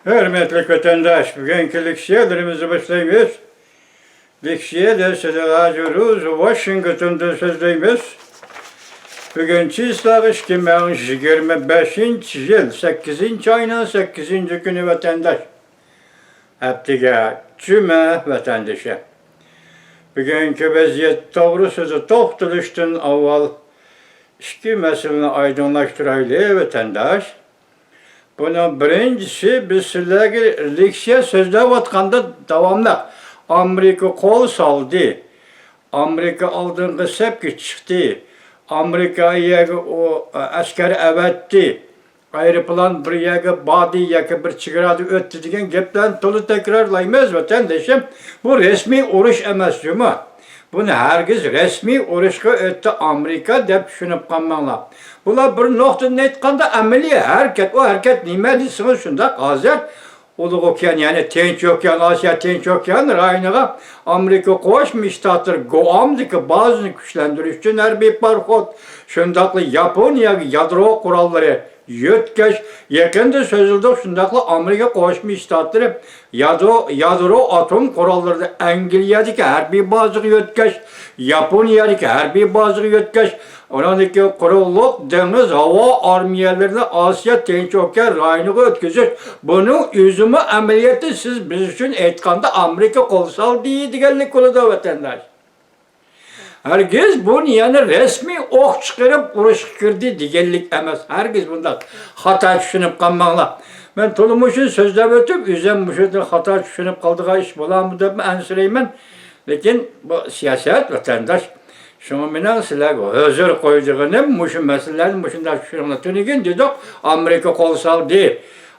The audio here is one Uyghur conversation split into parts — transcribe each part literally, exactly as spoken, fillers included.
ھۆرمەتلىك ۋەتەنداش، بۈگۈنكى لېكسىيەلىرىمىزنى باشلايمىز. لېكسىيەدە سىلەرگە ھازىر روز ۋاشىنگتوندىن سۆزلەيمىز. بۈگۈن چىسلاغ ئىككى مىڭ يىگىرمە بەشىنچى يىل، سەككىزىنچى ئاينىڭ سەككىزىنچى كۈنى ۋەتەنداش. ھەپتىگە جۈمە ۋەتەندىشى. بۈگۈنكى ۋەزىيەت توغرىسىدا توختىلىشتىن ئاۋۋال ئىككى مەسىلىنى ئايدىڭلاشتۇرايلى، ۋەتەنداش. بۇنىڭ بىرىنچىسى، بىز سىلەرگە لېكسىيە سۆزلەۋاتقاندا داۋاملىق ئامېرىكا قول سالدى، ئامېرىكا ئالدىنقى سەپكە چىقتى، ئامېرىكا يەرگە ئۇ ئەسكەر ئەۋەتتى، ئايروپىلان بىر يەرگە باردى ياكى بىر چېگرادا ئۆتتى دېگەن گەپلەرنى تولا تەكرارلايمىز، ۋەتەندىشىم. بۇ رەسمىي ئۇرۇش ئەمەس جۇمۇ. بۇنى ھەرگىز رەسمىي ئۇرۇشقا ئۆتتى ئامېرىكا دەپ چۈشىنىپ قالماڭلار. بۇلار بىر نۇقتىدىن ئېيتقاندا ئەمەلىي ھەرىكەت. ئۇ ھەرىكەت نېمە دېسىڭىز شۇنداق. ھازىر ئۇلۇغ ئوكيان، يەنى تىنچ ئوكيان، ئاسىيا تىنچ ئوكيان رايونىغا ئامېرىكا قوشما شتاتلىرى گۇئامدىكى بازىنى كۈچلەندۈرۈش ئۈچۈن ھەربىي پاراخوت، شۇنداقلا ياپونىيەگە يادرو قوراللىرى يۆتكەش، يېقىندا سۆزلىدۇق، شۇنداقلا ئامېرىكا قوشما شتاتلىرى يادرو، يادرو ئاتوم قوراللىرىنى ئەنگلىيەدىكى ھەربىي بازىغا يۆتكەش، ياپونىيەدىكى ھەربىي بازىغا يۆتكەش، ئۇنىڭدىن كېيىن قۇرۇقلۇق، دېڭىز، ھاۋا ئارمىيەلىرىنى ئاسىيا تىنچ ئوكيان رايونىغا ئۆتكۈزۈش، بۇنىڭ ئۆزىمۇ ئەمەلىيەتتە سىز بىز ئۈچۈن ئېيتقاندا ئامېرىكا قول سالدى دېگەنلىك بولىدۇ، ۋەتەنداش. ھەرگىز بۇنى يەنە رەسمىي ئوق چىقىرىپ ئۇرۇشقا كىردى دېگەنلىك ئەمەس. ھەرگىز بۇنداق خاتا چۈشىنىپ قالماڭلار. مەن تولىمۇ شۇ سۆزلەپ ئۆتۈپ، ئۆزۈم مۇشۇ خاتا چۈشىنىپ قالىدىغان ئىش بولامدۇ دەپ ئەنسىرەيمەن. لېكىن بۇ سىياسەت، ۋەتەنداش. شۇڭا مېنىڭ سىلەرگە ھۆزۈر قويىدىغىنىم مۇشۇ مەسىلىلەرنى مۇشۇنداق چۈشىنىڭلار. تۈنۈگۈن دېدۇق، ئامېرىكا قول سالدى،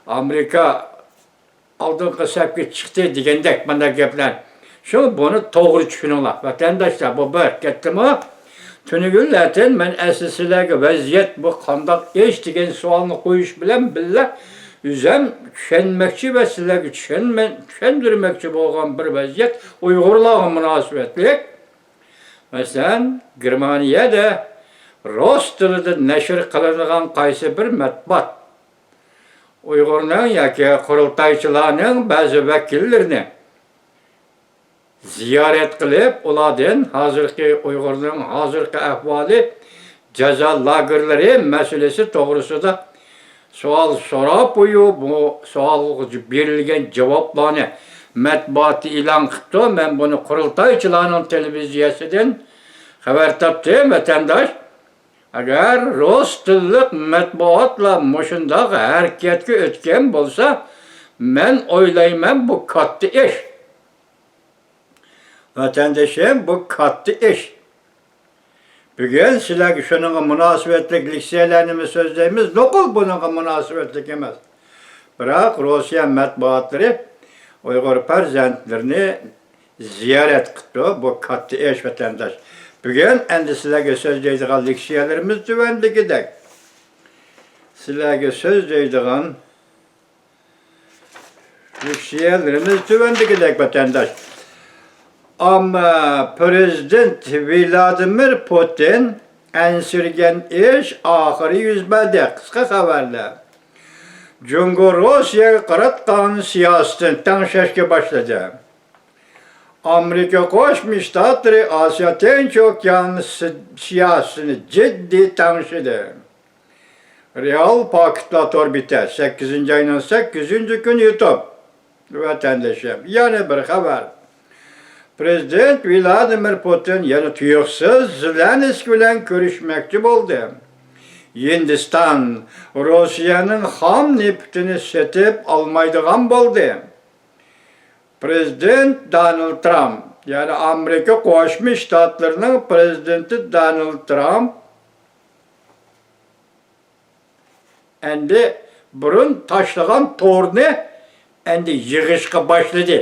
ئامېرىكا ئالدىنقى سەپكە چىقتى دېگەندەك مانداق گەپلەر. شۇڭا بۇنى توغرا چۈشىنىڭلار، ۋەتەنداشلار. بۇ بىر. ئىككىنچىسى، تۈنۈگۈنلەردىن مەن ئەسلى سىلەرگە ۋەزىيەت بۇ قانداق ئىش دېگەن سوئالنى قويۇش بىلەن بىللە، ئۆزۈم چۈشەنمەكچى ۋە سىلەرگە چۈشەنمە-، چۈشەندۈرمەكچى بولغان بىر ۋەزىيەت ئۇيغۇرلارغا مۇناسىۋەتلىك. مەسىلەن، گېرمانىيەدە رۇس تىلىدا نەشر قىلىنىدىغان قايسى بىر مەتبۇئات ئۇيغۇرنىڭ ياكى قۇرۇلتايچىلارنىڭ بەزى ۋەكىللىرىنى زىيارەت قىلىپ، ئۇلاردىن ھازىرقى ئۇيغۇرنىڭ ھازىرقى ئەھۋالى، جازا لاگېرلىرى مەسىلىسى توغرىسىدا سوئال سوراپ، ئۇ بۇ سوئالغا بېرىلگەن جاۋابلارنى مەتبۇئاتتا ئېلان قىپتۇ. مەن بۇنى قۇرۇلتايچىلارنىڭ تېلېۋىزىيەسىدىن خەۋەر تاپتىم، ۋەتەنداش. ئەگەر رۇس تىللىق مەتبۇئاتلار مۇشۇنداق ھەرىكەتكە ئۆتكەن بولسا، مەن ئويلايمەن، بۇ كاتتا ئىش. ۋەتەندىشىم، بۇ كاتتا ئىش. بۈگۈن سىلەرگە شۇنىڭغا مۇناسىۋەتلىك لېكسىيەلەرنىمۇ سۆزلەيمىز، نوقۇل بۇنىڭغا مۇناسىۋەتلىك ئەمەس. بىراق روسىيە مەتبۇئاتلىرى ئۇيغۇر پەرزەنتلىرىنى زىيارەت قىپتۇ. بۇ كاتتا ئىش، ۋەتەنداش. بۈگۈن ئەمدى سىلەرگە سۆزلەيدىغان لېكسىيەلىرىمىز تۆۋەندىكىدەك. سىلەرگە سۆزلەيدىغان لېكسىيەلىرىمىز تۆۋەندىكىدەك، ۋەتەنداش. ئامما پىرېزىدېنت ۋلادىمىر پۇتىن ئەنسىرىگەن ئىش ئاخىرى يۈز بەردى. قىسقا خەۋەرلەر. جۇڭگو روسىيەگە قاراتقان سىياسىتىنى تەڭشەشكە باشلىدى. ئامېرىكا قوشما شتاتلىرى ئاسىيا تىنچ ئوكيان سى-، سىياسىتىنى جىددىي تەڭشىدى. رېئال پاكىتلار تور بېتى، سەككىزىنچى ئاينىڭ سەككىزىنچى كۈنى يۇتۇپ. ۋەتەندىشىم، يەنە بىر خەۋەر. پىرېزىدېنت ۋلادىمىر پۇتىن يەنە تۇيۇقسىز زېلېنسكىي بىلەن كۆرۈشمەكچى بولدى. ھىندىستان روسىيەنىڭ خام نېفىتىنى سېتىپ ئالمايدىغان بولدى. پىرېزىدېنت دونالد ترامپ، يەنى ئامېرىكا قوشما شتاتلىرىنىڭ پىرېزىدېنتى دونالد ترامپ ئەمدى بۇرۇن تاشلىغان تورنى ئەمدى يىغىشقا باشلىدى.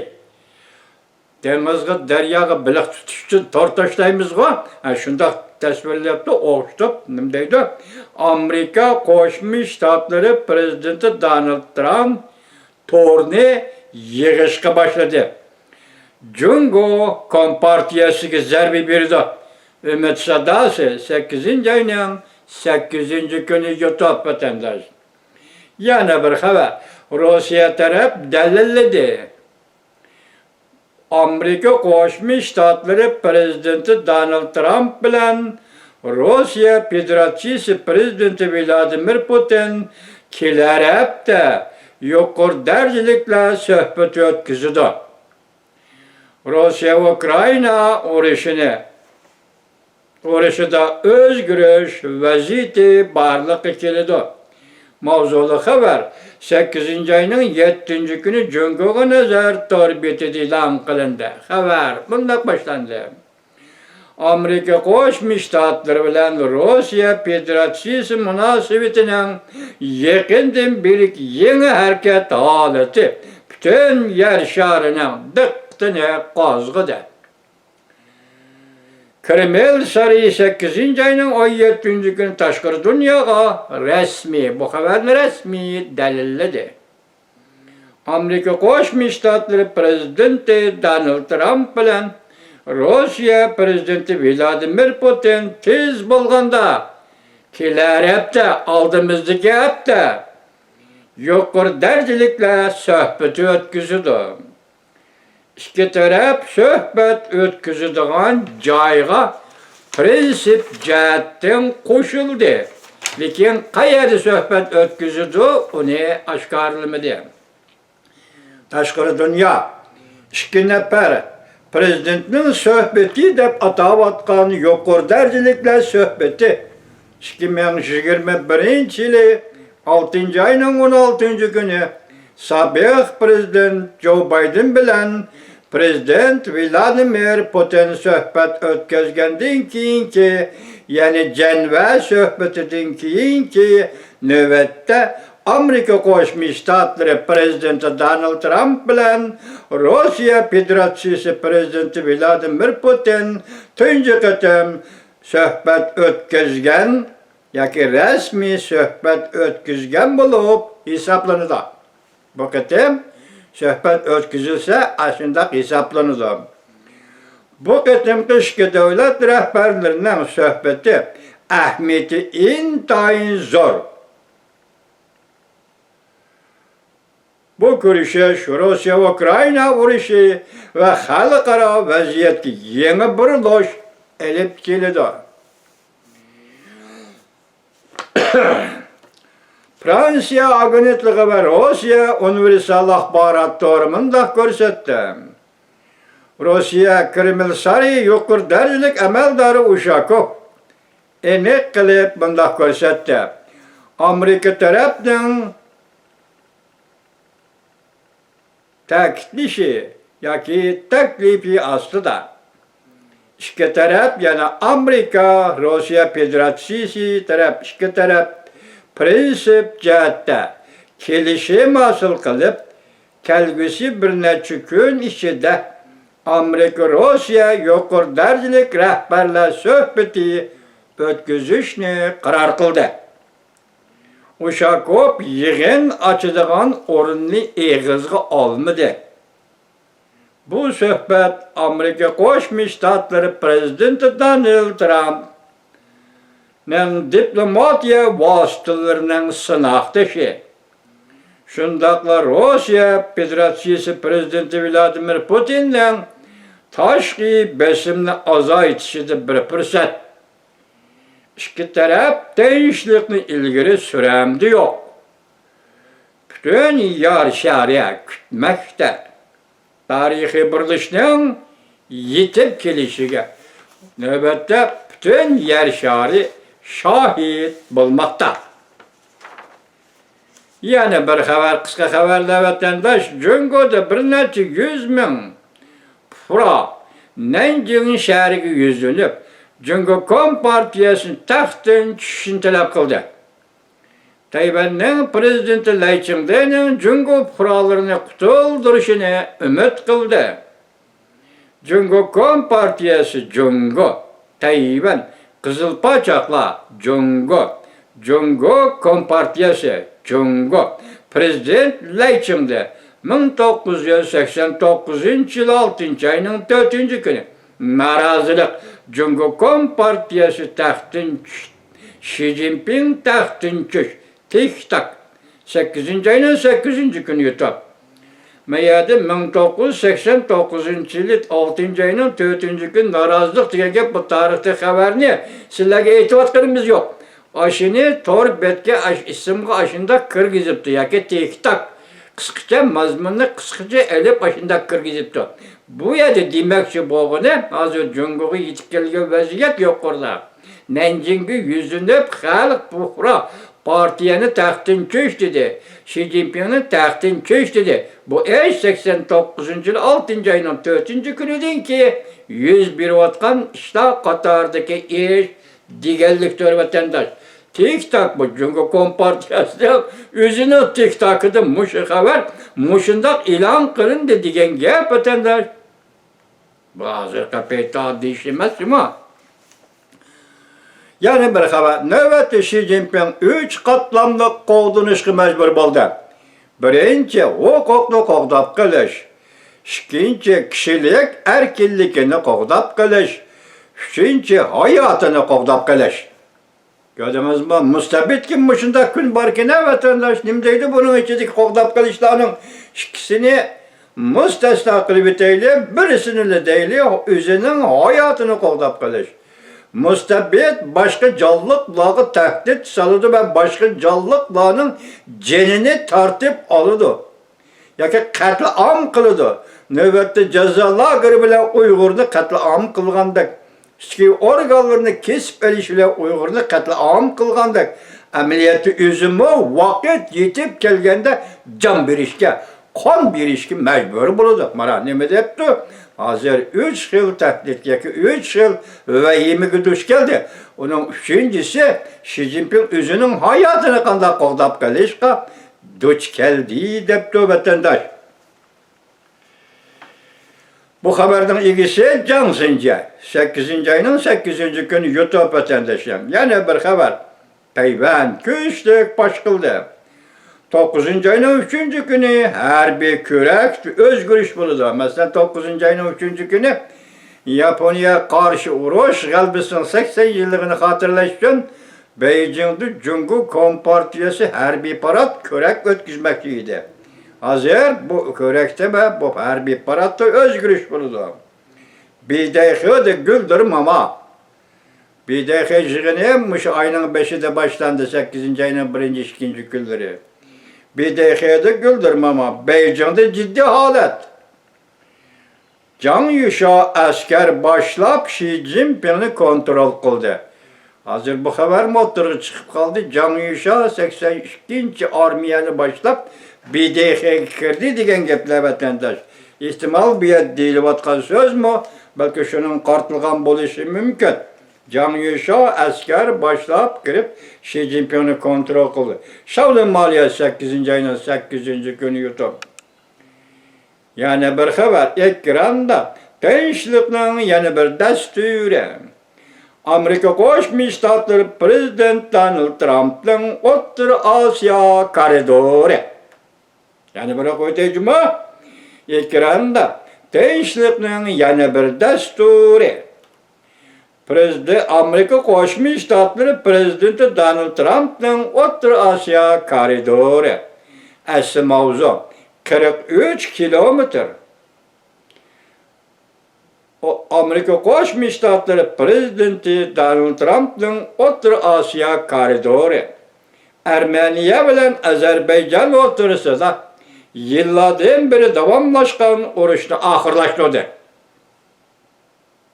دېڭىزغا، دەرياغا بېلىق تۇتۇش ئۈچۈن تور تاشلايمىزغۇ؟ ھە، شۇنداق تەسۋىرلەپتۇ، ئوخشىتىپ، نېمە دەيدۇ؟ ئامېرىكا قوشما شتاتلىرى پىرېزىدېنتى دونالد ترامپ تورنى يىغىشقا باشلىدى. جۇڭگو كومپارتىيەسىگە زەربە بېرىدۇ. ئۈمىد ساداسى، سەككىزىنچى ئاينىڭ سەككىزىنچى كۈنى يۇتۇپ، ۋەتەنداش. يەنە بىر خەۋەر. روسىيە تەرەپ دەلىللىدى. ئامېرىكا قوشما شتاتلىرى پىرېزىدېنتى دونالد ترامپ بىلەن روسىيە فېدېراتسىيىسى پىرېزىدېنتى ۋلادىمىر پۇتىن كېلەر ھەپتە يۇقىرى دەرىجىلىكلەر سۆھبىتى ئۆتكۈزىدۇ. روسىيە ئۇكرائىنا ئۇرۇشىنى، ئۇرۇشىدا ئۆزگىرىش ۋەزىيىتى بارلىققا كېلىدۇ. ماۋزۇلۇق خەۋەر سەككىزىنچى ئاينىڭ يەتتىنچى كۈنى جۇڭگوغا نەزەر تور بېتىدە ئېلان قىلىندى. خەۋەر مۇنداق باشلاندى. ئامېرىكا قوشما شتاتلىرى بىلەن روسىيە فېدېراتسىيىسى مۇناسىۋىتىنىڭ يېقىندىن بېرىكى يېڭى ھەرىكەت ھالىتى پۈتۈن يەر شارىنىڭ دىققىتىنى قوزغىدى. كرېمىل سارىيى سەككىزىنچى ئاينىڭ ئون يەتتىنچى كۈنى تاشقىرى دۇنياغا رەسمىي، بۇ خەۋەرنى رەسمىي دەلىللىدى. ئامېرىكا قوشما شتاتلىرى پىرېزىدېنتى دونالد ترامپ بىلەن روسىيە پىرېزىدېنتى ۋلادىمىر پۇتىن تېز بولغاندا كېلەر ھەپتە، ئالدىمىزدىكى ھەپتە يۇقىرى دەرىجىلىكلەر سۆھبىتى ئۆتكۈزىدۇ. ئىككى تەرەپ سۆھبەت ئۆتكۈزىدىغان جايغا پىرىنسىپ جەھەتتىن قوشۇلدى، لېكىن قەيەردە سۆھبەت ئۆتكۈزىدۇ، ئۇنى ئاشكارىلىمىدى. تاشقىرى دۇنيا ئىككى نەپەر پىرېزىدېنتنىڭ سۆھبىتى دەپ ئاتاۋاتقان يۇقىرى دەرىجىلىكلەر سۆھبىتى ئىككى مىڭ يىگىرمە بىرىنچى يىلى ئالتىنچى ئاينىڭ ئون ئالتىنچى كۈنى سابىق پىرېزىدېنت جو بايدېن بىلەن پىرېزىدېنت ۋلادىمىر پۇتىن سۆھبەت ئۆتكۈزگەندىن كېيىنكى، يەنى جەنۋە سۆھبىتىدىن كېيىنكى نۆۋەتتە ئامېرىكا قوشما شتاتلىرى پىرېزىدېنتى دونالد ترامپ بىلەن روسىيە فېدېراتسىيىسى پىرېزىدېنتى ۋلادىمىر پۇتىن تۇنجى قېتىم سۆھبەت ئۆتكۈزگەن ياكى رەسمىي سۆھبەت ئۆتكۈزگەن بولۇپ ھېسابلىنىدۇ. بۇ قېتىم سۆھبەت ئۆتكۈزۈلسە، ئاشۇنداق ھېسابلىنىدۇ. بۇ قېتىمقى ئىككى دۆلەت رەھبەرلىرىنىڭ سۆھبىتى ئەھمىيىتى ئىنتايىن زور. بۇ كۆرۈشۈش روسىيە-ئۇكرائىنا ئۇرۇشى ۋە خەلقئارا ۋەزىيەتكە يېڭى بۇرۇلۇش ئېلىپ كېلىدۇ. فرانسىيە ئاگېنتلىقى ۋە روسىيە ئۇنىۋېرسال ئاخبارات تورى مۇنداق كۆرسەتتى. روسىيە كرېمىل سارىيى يۇقىرى دەرىجىلىك ئەمەلدارى ئۇشاكوف ئېنىق قىلىپ مۇنداق كۆرسەتتى. ئامېرىكا تەرەپنىڭ تەكىتلىشى ياكى تەكلىپى ئاستىدا، ئىككى تەرەپ، يەنى ئامېرىكا، روسىيە فېدېراتسىيىسى تەرەپ، ئىككى تەرەپ پىرىنسىپ جەھەتتە كېلىشىم ھاسىل قىلىپ، كەلگۈسى بىر نەچچە كۈن ئىچىدە ئامېرىكا، روسىيە يۇقىرى دەرىجىلىك رەھبەرلەر سۆھبىتى ئۆتكۈزۈشنى قارار قىلدى. ئۇشاكوف يىغىن ئاچىدىغان ئورۇننى ئېغىزغا ئالمىدى. بۇ سۆھبەت ئامېرىكا قوشما شتاتلىرى پىرېزىدېنتى دونالد ترامپنىڭ دىپلوماتىيە ۋاسىتىلىرىنىڭ سىناق تېشى، شۇنداقلا روسىيە فېدېراتسىيىسى پىرېزىدېنتى ۋلادىمىر پۇتىننىڭ تاشقى بېسىمنى ئازايتىشىدا بىر پۇرسەت. ئىككى تەرەپ تىنچلىقنى ئىلگىرى سۈرەمدۇ يوق، پۈتۈن يەر شارى كۈتمەكتە. تارىخىي بۇرۇلۇشنىڭ يېتىپ كېلىشىگە نۆۋەتتە پۈتۈن يەر شارى شاھىت بولماقتا. يەنە بىر خەۋەر، قىسقا خەۋەرلەر ۋەتەنداش. جۇڭگودا بىر نەچچە يۈز مىڭ پۇقرا نەنجىڭ شەھىرىگە يۈزلىنىپ، جۇڭگو كومپارتىيەسىنى تەختتىن چۈشۈشنى تەلەپ قىلدى. تەيۋەننىڭ پىرېزىدېنتى لەي چىڭدېنىڭ جۇڭگو پۇقرالىرىنى قۇتۇلدۇرۇشىنى ئۈمىد قىلدى. جۇڭگو كومپارتىيەسى جۇڭگو، تەيۋەن، قىزىل پاچاقلار جۇڭگو، جۇڭگو كومپارتىيەسى جۇڭگو، پىرېزىدېنت لەي چىڭدې مىڭ توققۇز يۈز سەكسەن توققۇزىنچى يىل ئالتىنچى ئاينىڭ تۆتىنچى كۈنى نارازىلىق، جۇڭگو كومپارتىيەسى تەختتىن چۈش، شى جىنپىڭ تەختتىن چۈش، تىك تاك، سەككىزىنچى ئاينىڭ سەككىزىنچى كۈنى يۇتۇپ، ما يەردە مىڭ توققۇز يۈز سەكسەن توققۇزىنچى يىلى ئالتىنچى ئاينىڭ تۆتىنچى كۈنى نارازىلىق دېگەن گەپ، بۇ تارىختىكى خەۋەرنى سىلەرگە ئېيتىۋاتقىنىمىز يوق. ئاشۇنى تور بەتكە، ئاش-، ئىسىمغا ئاشۇنداق كىرگۈزۈپتۇ ياكى تىك تاك، قىسقىچە مەزمۇننى قىسقىچە ئېلىپ ئاشۇنداق كىرگۈزۈپتۇ. بۇ يەردە دېمەكچى بولغىنى، ھازىر جۇڭگوغا يېتىپ كەلگەن ۋەزىيەت يۇقىرىدا. نەنجىڭگە يۈزلىنىپ، خەلق پۇقرا پارتىيەنى تەختتىن چۈش دېدى، شى جىنپىڭنى تەختتىن چۈش دېدى. بۇ ئىش سەكسەن توققۇزىنچى يىل ئالتىنچى ئاينىڭ تۆتىنچى كۈنىدىن كېيىن يۈز بېرىۋاتقان ئىشلار قاتارىدىكى ئىش دېگەنلىكتۇر، ۋەتەنداش. تىك تاك، بۇ جۇڭگو كومپارتىيەسىنىڭ ئۆزىنىڭ تىك تاكىدا مۇشۇ خەۋەر مۇشۇنداق ئېلان قىلىندى دېگەن گەپ، ۋەتەنداش. بۇ ھازىرقى پەيتتە ئاددىي ئىش ئەمەس جۇمۇ. يەنە بىر خەۋەر. نۆۋەتتە شى جىنپىڭ ئۈچ قاتلاملىق قوغدىنىشقا مەجبۇر بولدى. بىرىنچى، ھوقۇقنى قوغداپ قېلىش. ئىككىنچى، كىشىلىك ئەركىنلىكىنى قوغداپ قېلىش. ئۈچىنچى، ھاياتىنى قوغداپ قېلىش. كۆردىڭىزمۇ؟ مۇستەبىتكە مۇشۇنداق كۈن باركەن-ە، ۋەتەنداش. نېمە دەيدۇ بۇنىڭ ئىچىدىكى قوغداپ قېلىشلارنىڭ ئىككىسىنى مۇستەسنا قىلىۋېتەيلى، بىرسىنىلا دەيلى، ئۆزىنىڭ ھاياتىنى قوغداپ قېلىش. مۇستەبىت باشقا جانلىقلارغا تەھدىت سالىدۇ ۋە باشقا جانلىقلارنىڭ جېنىنى تارتىپ ئالىدۇ ياكى قەتلىئام قىلىدۇ. نۆۋەتتە جازا لاگېرى بىلەن ئۇيغۇرنى قەتلىئام قىلغاندەك، ئىچكى ئورگانلىرىنى كېسىپ ئېلىش بىلەن ئۇيغۇرنى قەتلىئام قىلغاندەك، ئەمەلىيەتتە ئۆزىمۇ ۋاقىت يېتىپ كەلگەندە جان بېرىشكە، قان بېرىشكە مەجبۇر بولىدۇ. مانا نېمە دەپتۇ؟ ھازىر ئۈچ خىل تەھدىت ياكى ئۈچ خىل ۋەھىمىگە دۇچ كەلدى. ئۇنىڭ ئۈچىنچىسى، شى جىنپىڭ ئۆزىنىڭ ھاياتىنى قانداق قوغداپ قېلىشقا دۇچ كەلدى، دەپتۇ ۋەتەنداش. بۇ خەۋەرنىڭ ئىگىسى جاڭ زېنجيە، سەككىزىنچى ئاينىڭ سەككىزىنچى كۈنى يۇتۇپ، ۋەتەنداشلار. يەنە بىر خەۋەر. تەيۋەن كۈچلۈك پاش قىلدى. توققۇزىنچى ئاينىڭ ئۈچىنچى كۈنى ھەربىي كۆرەكتە ئۆزگىرىش بولىدۇ. مەسىلەن، توققۇزىنچى ئاينىڭ ئۈچىنچى كۈنى ياپونىيەگە قارشى ئۇرۇش غەلىبىسىنىڭ سەكسەن يىللىقىنى خاتىرىلەش ئۈچۈن بېيجىڭدا جۇڭگو كومپارتىيەسى ھەربىي پارات كۆرەك ئۆتكۈزمەكچى ئىدى. ھازىر بۇ كۆرەكتە ۋە بۇ ھەربىي پاراتتا ئۆزگىرىش بولىدۇ. بىدەيخېدە گۈلدۈر ماما. بىدەيخې يىغىنى مۇشۇ ئاينىڭ بېشىدا باشلاندى، سەككىزىنچى ئاينىڭ بىرىنچى، ئىككىنچى كۈنلىرى. بىدەيخېدە گۈلدۈر ماما، بېيجىڭدا جىددىي ھالەت. جاڭ يۈشا ئەسكەر باشلاپ شى جىنپىڭنى كونترول قىلدى. ھازىر بۇ خەۋەرمۇ ئوتتۇرىغا چىقىپ قالدى. جاڭ يۈشا سەكسەن ئىككىنچى ئارمىيەنى باشلاپ بىدېخېگە كىردى دېگەن گەپلەر، ۋەتەنداش. ئېھتىمال بۇ يەردە دېيىلىۋاتقان سۆزمۇ بەلكى شۇنىڭغا قارىتىلغان بولۇشى مۇمكىن. جاڭ يۈشا ئەسكەر باشلاپ كىرىپ شى جىنپىڭنى كونترول قىلدى. شاۋلىن مالىيە سەككىزىنچى ئاينىڭ سەككىزىنچى كۈنى يۇتۇپ. يەنە بىر خەۋەر، ئېكراندا تىنچلىقنىڭ يەنە بىر دەستۇرى. ئامېرىكا قوشما شتاتلىرى پرېزىدېنت دونالد ترامپنىڭ ئوتتۇرا ئاسىيا كارىدورى. يەنە بىر قېتىم جۇمۇ، ئېكراندا تىنچلىقنىڭ يەنە بىر دەستۇرى. پرېزىدېنت، ئامېرىكا قوشما شتاتلىرى پرېزىدېنتى دونالد ترامپنىڭ ئوتتۇرا ئاسىيا كارىدورى. ئەسلى ماۋزۇ، قىرىق ئۈچ كىلومېتىر. ئامېرىكا قوشما شتاتلىرى پرېزىدېنتى دونالد ترامپنىڭ ئوتتۇرا ئاسىيا كارىدورى. ئەرمېنىيە بىلەن ئەزەربەيجان ئوتتۇرىسىدا يىللاردىن بېرى داۋاملاشقان ئۇرۇشنى ئاخىرلاشتۇردى.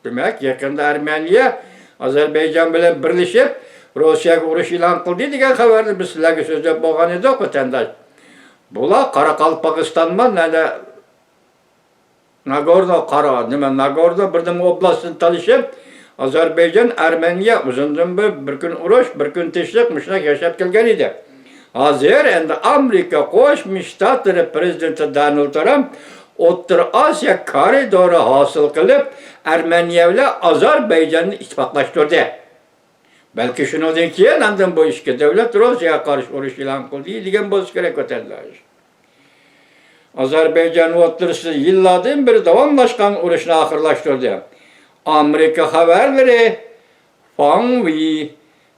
دېمەك، يېقىندا ئەرمېنىيە ئازەربەيجان بىلەن بىرلىشىپ، روسىيەگە ئۇرۇش ئېلان قىلدى دېگەن خەۋەرنى بىز سىلەرگە سۆزلەپ بولغان ئىدۇق، ۋەتەنداش. بۇلار قاراقالپاقىستانمۇ، نەدە، ناگورنو قارا-، نېمە، ناگورنو بىر نېمە ئوبلاستىنى تالىشىپ، ئازەربەيجان، ئەرمېنىيە ئۇزۇندىن بېرى بىر كۈن ئۇرۇش، بىر كۈن تىنچلىق، مۇشۇنداق ياشاپ كەلگەن ئىدى. ھازىر ئەمدى ئامېرىكا قوشما شتاتلىرى پرېزىدېنتى دونالد ترامپ ئوتتۇرا ئاسىيا كارىدورى ھاسىل قىلىپ، ئەرمېنىيە بىلەن ئازەربەيجاننى ئىتتىپاقلاشتۇردى. بەلكى شۇنىڭدىن كېيىن ئاندىن بۇ ئىككى دۆلەت روسىيەگە قارشى ئۇرۇش ئېلان قىلدى دېگەن بولسا كېرەك، ۋەتەنداش. ئازەربەيجان ئوتتۇرىسىدا يىللاردىن بېرى داۋاملاشقان ئۇرۇشنى ئاخىرلاشتۇردى. ئامېرىكا خەۋەرلىرى، فاڭ ۋېي،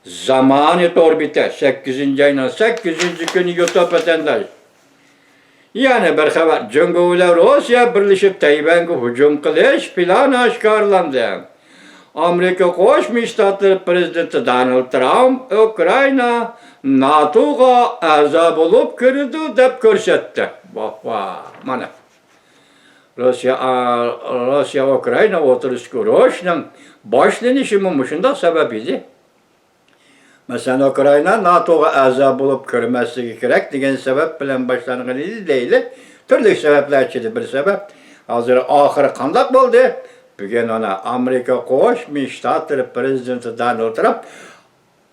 زامانى تور بېتى، سەككىزىنچى ئاينىڭ سەككىزىنچى كۈنى يۇتۇپ ۋەتەنداش. يەنە بىر خەۋەر، جۇڭگو بىلەن روسىيە بىرلىشىپ تەيۋەنگە ھۇجۇم قىلىش پىلانى ئاشكارىلاندى. ئامېرىكا قوشما شتاتلىرى پىرېزىدېنتى دونالد ترامپ ئۇكرائىنا ناتوغا ئەزا بولۇپ كىرىدۇ دەپ كۆرسەتتى. ۋاھ، ۋاھ، مانا. روسىيە، ئا، روسىيە ئۇكرائىنا ئوتتۇرىسىدىكى ئۇرۇشنىڭ باشلىنىشىمۇ مۇشۇنداق سەۋەب ئىدى. مەسىلەن، ئۇكرائىنا ناتوغا ئەزا بولۇپ كىرمەسلىكى كېرەك دېگەن سەۋەب بىلەن باشلانغان ئىدى دەيلى. تۈرلۈك سەۋەبلەر ئىچىدە بىر سەۋەب. ھازىر ئاخىرى قانداق بولدى؟ بۈگۈن ئانا ئامېرىكا قوشما شتاتلىرى پىرېزىدېنتى دونالد ترامپ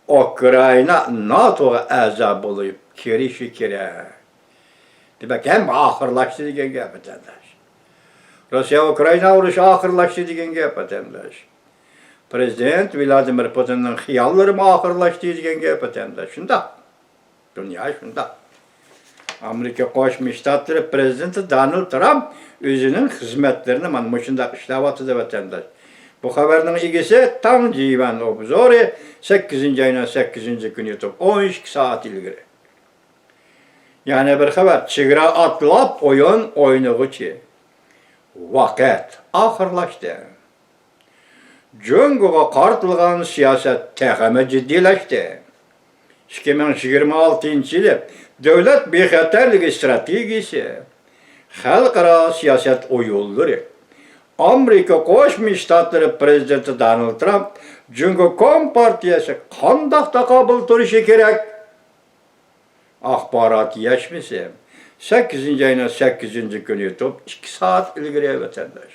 ئۇكرائىنا ناتوغا ئەزا بولۇپ كىرىشى كېرەك. دېمەك، ھەممە ئاخىرلاشتى دېگەن گەپ، ۋەتەنداش. روسىيە ئۇكرائىنا ئۇرۇشى ئاخىرلاشتى دېگەن گەپ، ۋەتەنداش. پىرېزىدېنت ۋلادىمىر پۇتىننىڭ خىياللىرىمۇ ئاخىرلاشتى دېگەن گەپ، ۋەتەنداش. شۇنداق. دۇنيا شۇنداق. ئامېرىكا قوشما شتاتلىرى پىرېزىدېنتى دونالد ترامپ ئۆزىنىڭ خىزمەتلىرىنى مانا مۇشۇنداق ئىشلەۋاتىدۇ، ۋەتەنداش. بۇ خەۋەرنىڭ ئىگىسى تاڭ جىۋەن ئوبزورى، سەككىزىنچى ئاينىڭ سەككىزىنچى كۈنى يۇتۇپ، ئون ئىككى سائەت ئىلگىرى. يەنە بىر خەۋەر، چېگرا ئاتلاپ ئويۇن ئوينىغۇچى ۋاقىت ئاخىرلاشتى. جۇڭگوغا قارىتىلغان سىياسەت تېخىمۇ جىددىيلەشتى. ئىككى مىڭ يىگىرمە ئالتىنچى يىلى دۆلەت بىخەتەرلىكى ئىستراتېگىيىسى، خەلقئارا سىياسەت ئويۇنلىرى، ئامېرىكا قوشما شتاتلىرى پىرېزىدېنتى دونالد ترامپ جۇڭگو كومپارتىيەسى قانداق تاقابىل تۇرۇشى كېرەك؟ ئاخبارات يەشمىسى، سەككىزىنچى ئاينىڭ سەككىزىنچى كۈنى يۇتۇپ، ئىككى سائەت ئىلگىرى، ۋەتەنداش.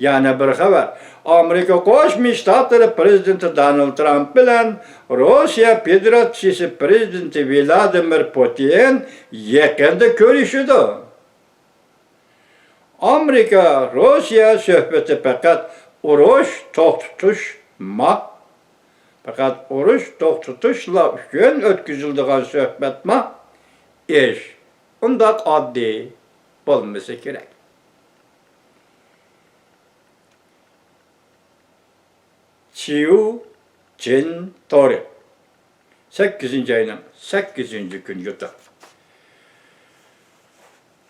يەنە بىر خەۋەر، ئامېرىكا قوشما شتاتلىرى پىرېزىدېنتى دونالد ترامپ بىلەن روسىيە فېدېراتسىيىسى پىرېزىدېنتى ۋلادىمىر پۇتىن يېقىندا كۆرۈشىدۇ. ئامېرىكا، روسىيە سۆھبىتى پەقەت ئۇرۇش توختىتىشما، پەقەت ئۇرۇش توختىتىشلا ئۈچۈن ئۆتكۈزۈلىدىغان سۆھبەتما؟ ئىش ئۇنداق ئاددىي بولمىسا كېرەك. چيۇ جىن تورى، سەككىزىنچى ئاينىڭ سەككىزىنچى كۈنى يۇتۇپ.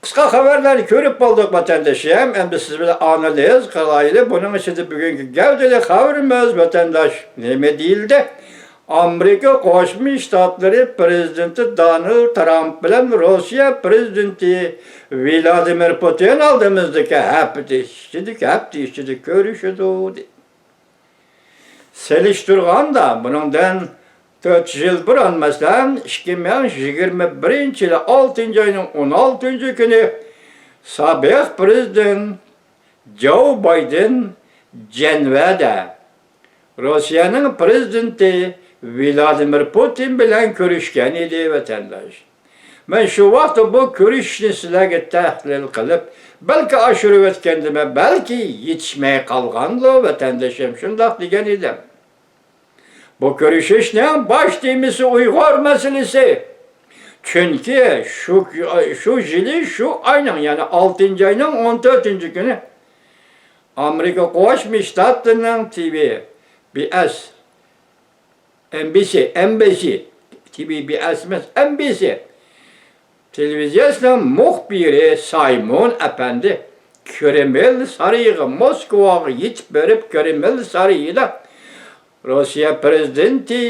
قىسقا خەۋەرلەرنى كۆرۈپ بولدۇق، ۋەتەندىشىم. ئەمدى سىز بىلەن ئانالىز قىلايلى. بۇنىڭ ئىچىدە بۈگۈنكى گەۋدىلىك خەۋىرىمىز، ۋەتەنداش، نېمە دېيىلدى؟ ئامېرىكا قوشما شتاتلىرى پىرېزىدېنتى دونالد ترامپ بىلەن روسىيە پىرېزىدېنتى ۋلادىمىر پۇتىن ئالدىمىزدىكى ھەپتە ئىچىدە، ھەپتە ئىچىدە كۆرۈشىدۇ، دېدى. سېلىشتۇرغاندا، بۇنىڭدىن تۆت يىل بۇرۇن، مەسىلەن، ئىككى مىڭ يىگىرمە بىرىنچى يىلى ئالتىنچى ئاينىڭ ئون ئالتىنچى كۈنى سابىق پىرېزىدېنت جو بايدېن جەنۋەدە روسىيەنىڭ پىرېزىدېنتى ۋلادىمىر پۇتىن بىلەن كۆرۈشكەن ئىدى، ۋەتەنداش. مەن شۇ ۋاقىتتا بۇ كۆرۈشۈشنى سىلەرگە تەھلىل قىلىپ، بەلكى ئاشۇرۇۋەتكەندىمەن، بەلكى يېتىشمەي قالغاندۇ، ۋەتەندىشىم، شۇنداق دېگەن ئىدىم. بۇ كۆرۈشۈشنىڭ باش تېمىسى ئۇيغۇر مەسىلىسى. چۈنكى شۇ، شۇ يىلى شۇ ئاينىڭ، يەنى ئالتىنچى ئاينىڭ ئون تۆتىنچى كۈنى ئامېرىكا قوشما شتاتلىرىنىڭ تى ۋى بى ئېس، ئېن بى سى، ئېن بى سى، تى ۋى بى ئېس ئەمەس، ئېن بى سى تېلېۋىزىيەسىنىڭ مۇخبىرى سايمون ئەپەندى كرېمىل سارىيىغا، موسكۋاغا يېتىپ بېرىپ، كرېمىل سارىيىدا روسىيە پىرېزىدېنتى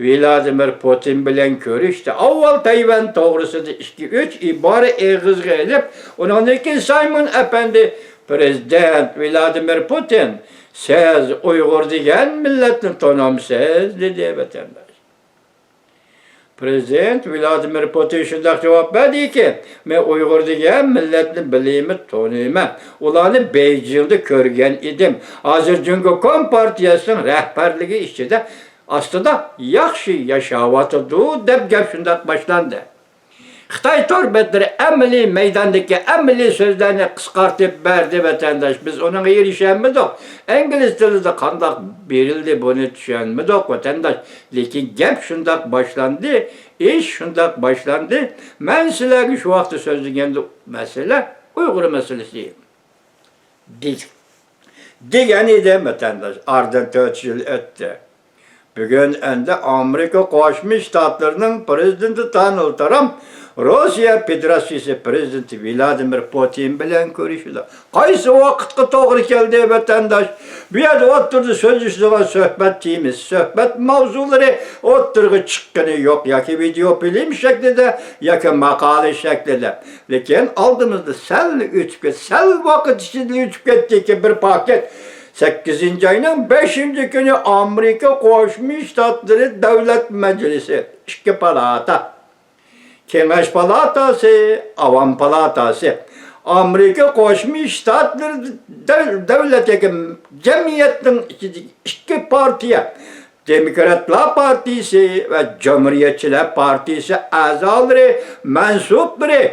ۋلادىمىر پۇتىن بىلەن كۆرۈشتى. ئاۋۋال تەيۋەن توغرىسىدا ئىككى، ئۈچ ئىبارە ئېغىزغا ئېلىپ، ئۇنىڭدىن كېيىن سايمون ئەپەندى، پىرېزىدېنت ۋلادىمىر پۇتىن، سىز ئۇيغۇر دېگەن مىللەتنى تونۇمسىز؟ دېدى، ۋەتەنداش. پىرېزىدېنت ۋلادىمىر پۇتىن شۇنداق جاۋاب بەردىكى، مەن ئۇيغۇر دېگەن مىللەتنى بىلىمەن، تونۇيمەن. ئۇلارنى بېيجىڭدا كۆرگەن ئىدىم. ھازىر جۇڭگو كومپارتىيەسىنىڭ رەھبەرلىكى ئىچىدە، ئاستىدا ياخشى ياشاۋاتىدۇ، دەپ گەپ شۇنداق باشلاندى. خىتاي تور بەتلىرى ئەمەلىي مەيداندىكى ئەمەلىي سۆزلەرنى قىسقارتىپ بەردى، ۋەتەنداش. بىز ئۇنىڭغا ئېرىشەلمىدۇق. ئىنگلىز تىلىدا قانداق بېرىلدى، بۇنى چۈشەنمىدۇق، ۋەتەنداش. لېكىن گەپ شۇنداق باشلاندى، ئىش شۇنداق باشلاندى. مەن سىلەرگە شۇ ۋاقىتتا سۆزلىگەندە مەسىلە ئۇيغۇر مەسىلىسى دېدىم. دېگەن ئىدىم، ۋەتەنداش. ئارىدىن تۆت يىل ئۆتتى. بۈگۈن ئەمدى ئامېرىكا قوشما شتاتلىرىنىڭ پىرېزىدېنتى دونالد ترامپ روسىيە فېدېراتسىيىسى پىرېزىدېنتى ۋلادىمىر پۇتىن بىلەن كۆرۈشىدۇ. قايسى ۋاقىتقا توغرا كەلدى، ۋەتەنداش؟ بۇ يەردە ئوتتۇرىدا سۆزلىشىدىغان سۆھبەت تېمىسى، سۆھبەت ماۋزۇلىرى ئوتتۇرىغا چىققىنى يوق. ياكى ۋىدېئو فىلىم شەكلىدە، ياكى ماقالە شەكلىدە. لېكىن ئالدىمىزدا سەل ئۆتۈپ كەت-، سەل ۋاقىت ئىچىدە ئۆتۈپ كەتتىكى بىر پاكىت. سەككىزىنچى ئاينىڭ بەشىنچى كۈنى ئامېرىكا قوشما شتاتلىرى دۆلەت مەجلىسى، ئىككى پالاتا، كېڭەش پالاتاسى، ئاۋام پالاتاسى، ئامېرىكا قوشما شتاتلىرى دەل-، دۆلەت ياكى جەمئىيەتنىڭ ئىچىدىكى ئىككى پارتىيە، دېموكراتلار پارتىيىسى ۋە جۇمھۇرىيەتچىلەر پارتىيىسى ئەزالىرى، مەنسۇپلىرى،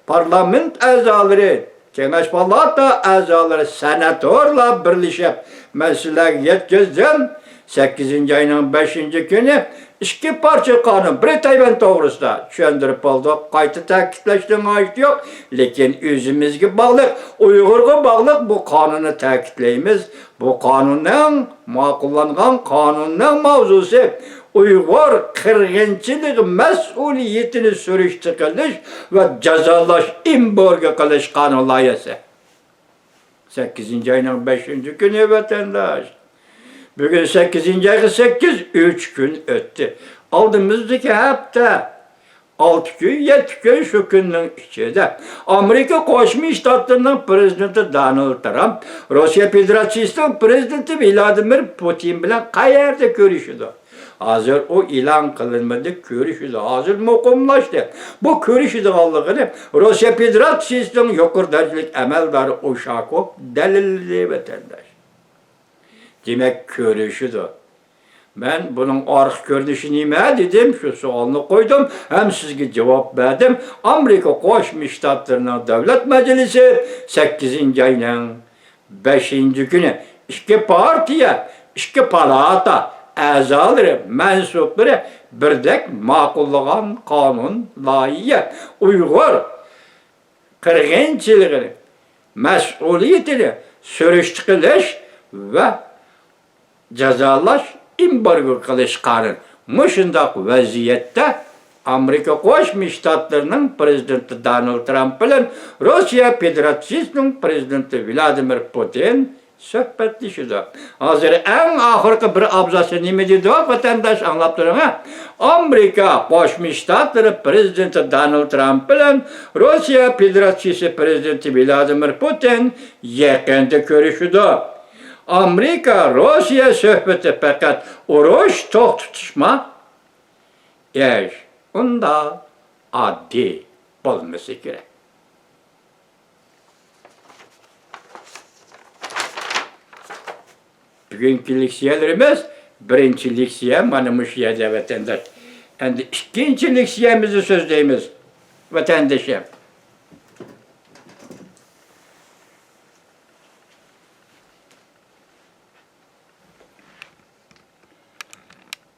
پارلامېنت ئەزالىرى، كېڭەش پالاتا ئەزالىرى، سېناتورلار بىرلىشىپ، مەن سىلەرگە يەتكۈزدۈم. سەككىزىنچى ئاينىڭ بەشىنچى كۈنى ئىككى پارچە قانۇن، بىرى تەيۋەن توغرىسىدا چۈشەندۈرۈپ بولدۇق. قايتا تەكىتلەشنىڭ ھاجىتى يوق. لېكىن ئۆزىمىزگە باغلىق، ئۇيغۇرغا باغلىق بۇ قانۇننى تەكىتلەيمىز. بۇ قانۇننىڭ، ماقۇللانغان قانۇننىڭ ماۋزۇسى ئۇيغۇر قىرغىنچىلىقى مەسئۇلىيىتىنى سۈرۈشتە قىلىش ۋە جازالاش، ئېمبارگو قىلىش قانۇن لايىھەسى. سەككىزىنچى ئاينىڭ بەشىنچى كۈنى، ۋەتەنداش. بۈگۈن سەككىزىنچى ئايغا سەككىز، ئۈچ كۈن ئۆتتى. ئالدىمىزدىكى ھەپتە، ئالتە كۈن، يەتتە كۈن، شۇ كۈننىڭ ئىچىدە ئامېرىكا قوشما شتاتلىرىنىڭ پىرېزىدېنتى دونالد ترامپ روسىيە فېدېراتسىيىسىنىڭ پىرېزىدېنتى ۋلادىمىر پۇتىن بىلەن قەيەردە كۆرۈشىدۇ؟ ھازىر ئۇ ئېلان قىلىنمىدى، كۆرۈشىدۇ. ھازىر مۇقىملاشتى. بۇ كۆرۈشىدىغانلىقىنى روسىيە فېدېراتسىيىسىنىڭ يۇقىرى دەرىجىلىك ئەمەلدارى ئۇشاكوف دەلىللىدى، ۋەتەنداش. دېمەك، كۆرۈشىدۇ. مەن بۇنىڭ ئارقا كۆرۈنۈشى نېمە دېدىم، شۇ سوئالنى قويدۇم ھەم سىزگە جاۋاب بەردىم. ئامېرىكا قوشما شتاتلىرىنىڭ دۆلەت مەجلىسى سەككىزىنچى ئاينىڭ بەشىنچى كۈنى ئىككى پارتىيە، ئىككى پالاتا ئەزالىرى، مەنسۇپلىرى بىردەك ماقۇللىغان قانۇن لايىھە ئۇيغۇر قىرغىنچىلىقىنى، مەسئۇلىيىتىنى سۈرۈشتە قىلىش ۋە جازالاش، ئېمبارگو قىلىش قانۇن. مۇشۇنداق ۋەزىيەتتە ئامېرىكا قوشما شتاتلىرىنىڭ پىرېزىدېنتى دونالد ترامپ بىلەن روسىيە فېدېراتسىيىسىنىڭ پىرېزىدېنتى ۋلادىمىر پۇتىن سۆھبەتلىشىدۇ. ھازىر ئەڭ ئاخىرقى بىر ئابزاسى نېمە دېدۇق، ۋەتەنداش، ئاڭلاپ تۇرۇڭ، ھە؟ ئامېرىكا قوشما شتاتلىرى پىرېزىدېنتى دونالد ترامپ بىلەن روسىيە فېدېراتسىيىسى پىرېزىدېنتى ۋلادىمىر پۇتىن يېقىندا كۆرۈشىدۇ. ئامېرىكا روسىيە سۆھبىتى پەقەت ئۇرۇش توختىتىشما ئىش، ئۇنداق ئاددىي بولمىسا كېرەك. بۈگۈنكى لېكسىيەلىرىمىز، بىرىنچى لېكسىيە مانا مۇشۇ يەردە، ۋەتەنداش. ئەمدى ئىككىنچى لېكسىيەمىزنى سۆزلەيمىز، ۋەتەندىشىم.